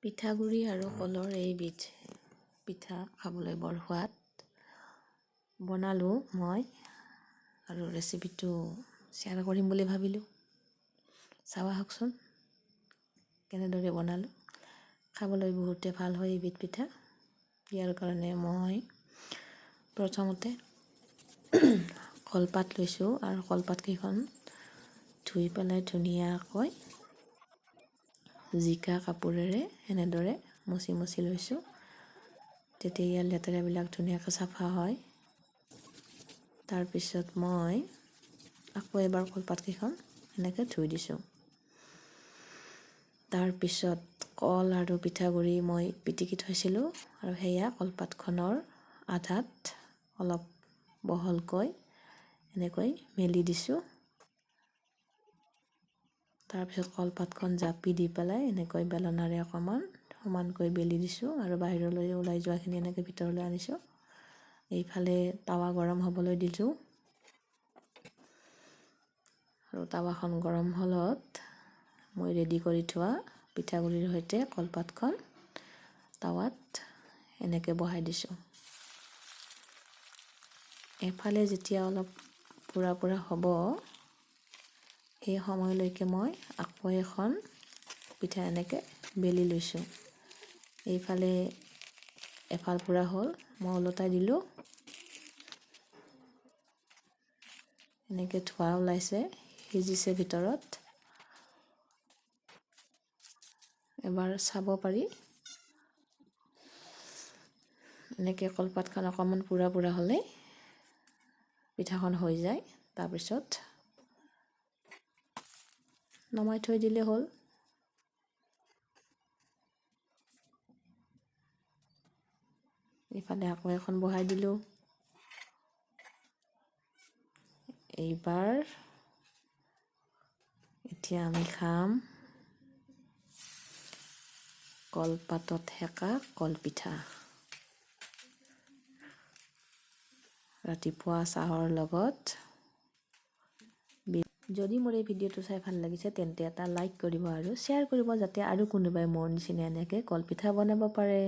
পিঠাগুড়ি আৰু কলৰ এইবিধ পিঠা খাবলৈ বৰ সোৱাদ। বনালোঁ মই আৰু ৰেচিপিটো শ্বেয়াৰ কৰিম বুলি ভাবিলোঁ। চাওঁ আহকচোন কেনেদৰে বনালোঁ। খাবলৈ বহুতে ভাল হয় এইবিধ পিঠা। ইয়াৰ কাৰণে মই প্ৰথমতে কলপাত লৈছোঁ আৰু কলপাতকেইখন ধুই পেলাই ধুনীয়াকৈ জিকা কাপোৰেৰে এনেদৰে মচি মচি লৈছোঁ। তেতিয়া ইয়াৰ লেতেৰাবিলাক ধুনীয়াকৈ চাফা হয়। তাৰপিছত মই আকৌ এবাৰ কলপাতকেইখন এনেকৈ ধুই দিছোঁ। তাৰপিছত কল আৰু পিঠাগুড়ি মই পিটিকি থৈছিলোঁ আৰু সেয়া কলপাতখনৰ আধাত অলপ বহলকৈ এনেকৈ মেলি দিছোঁ। তাৰপিছত কলপাতখন জাপি দি পেলাই এনেকৈ বেলনাৰে অকণমান সমানকৈ বেলি দিছোঁ আৰু বাহিৰলৈ ওলাই যোৱাখিনি এনেকৈ ভিতৰলৈ আনিছোঁ। এইফালে টাৱা গৰম হ'বলৈ দিছোঁ আৰু টাৱাখন গৰম হ'লত মই ৰেডি কৰি থোৱা পিঠাগুড়িৰ সৈতে কলপাতখন টাৱাত এনেকৈ বহাই দিছোঁ। এফালে যেতিয়া অলপ পোৰা পোৰা হ'ব, সেই সময়লৈকে মই আকৌ এখন পিঠা এনেকৈ বেলি লৈছোঁ। এইফালে এফাল পোৰা হ'ল, মই ওলটাই দিলোঁ। এনেকৈ ধোঁৱা ওলাইছে, সিজিছে ভিতৰত। এবাৰ চাব পাৰি। এনেকৈ কলপাতখন অকণমান পোৰা পোৰা হ'লে পিঠাখন হৈ যায়। তাৰপিছত নমাই থৈ দিলে হ'ল। এইফালে আকৌ এখন বহাই দিলোঁ। এইবাৰ এতিয়া আমি খাম কলপাতত সেকা কলপিঠা। ৰাতিপুৱা চাহৰ লগত। যদি মোৰ এই ভিডিঅ'টো চাই ভাল লাগিছে, তেন্তে এটা লাইক কৰিব আৰু শ্বেয়াৰ কৰিব, যাতে আৰু কোনোবাই মোৰ নিচিনা এনেকৈ কলপিঠা বনাব পাৰে।